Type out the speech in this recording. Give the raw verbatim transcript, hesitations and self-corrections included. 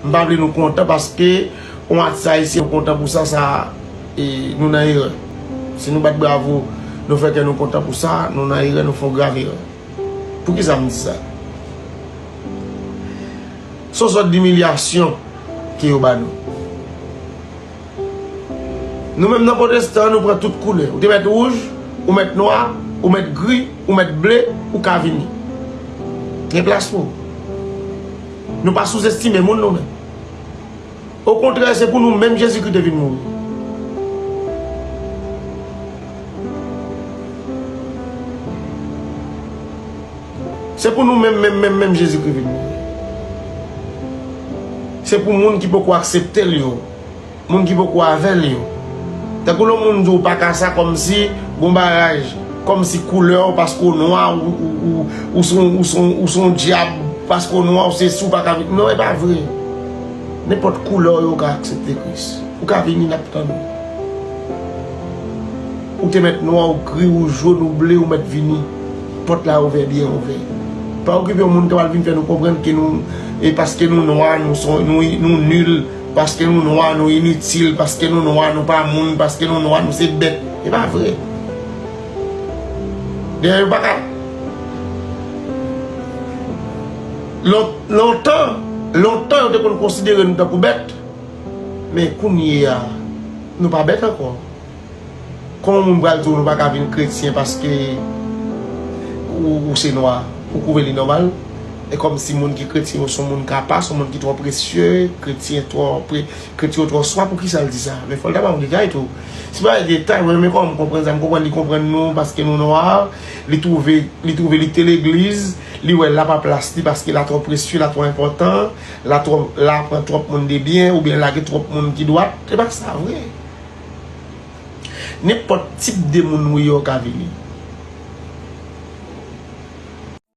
M pa vle nou kontan paske yon atis ayisyen nou kontan pou sa, sa, e, nou nan erè. Si nou bat bravo, nou fè kè nou kontan pou sa, nou nan erè, nou fè yon grav erè. Poukisa m di sa? Se yon sòt dimilyasyon ke yo ba nou. Nou menm nan pwotestan, nou pran tout koulè. Ou te mèt wouj, ou mèt nwa, ou mèt gri, ou mèt ble, ou ka vini. Gen plas pou ou. Nou pa souzestime moun, nou menm. Okontrè, se pou nou menm Jezikri te vin mouri. Se pou nou menm, menm, menm, menm Jezikri vin mouri. Se pou moun ki poko aksepte l yo, moun ki poko avè l yo. Tankou lè yon moun di w pa ka sa, kòmsi gon bagay, kòmsi koulè w, paske w nwa, ou, ou, ou, ou se yon, ou se yon, ou se yon dyab, paske w nwa, ou se si, w pa ka vin. Non, e pa vre. Nenpòt koulè w ye, w ka aksepte Kris. Ou ka vini, n ap tann ou. Ou te mèt nwa, ou gri, ou jòn, ou ble, ou mèt vini. Pòt la ouvè, byen ouvè. Pa okipe yon moun ki pral vin fè nou konprann ke nou, e paske nou nwa, nou son, nou, nou nil, paske nou nwa, nou initil, paske nou nwa, nou pa moun, paske nou nwa, nou se bèt. E pa vre. Dayè, yo pa ka. Lon-, lontan, lontan, yo te konn konsidere nou tankou bèt. Men kounye a, nou pa bèt ankò. Kòman yon moun pral di w nou pa ka vin kretyen paske ou, ou se nwa, ou kouvè li nòmal? E kòmsi moun ki kretyen yo se yon moun kapa, se yon moun ki twò presye, kretyen twò pre-, kretyen yo twò swa, poukisa l di sa? Men fò l ta ban m detay tou. Si pa gen detay, mwen menm kòman m konprann sa, m konprann li konprann nou paske nou nwa, li twouve, li twouve li te legliz, li wè la pa plas li paske la twò presye, la twò enpòtan, la twò, la pran twòp moun de byen, oubyen la gen twòp moun ki dwat. Se pa sa vre. Nenpòt tip de moun ou ye, w ka vini.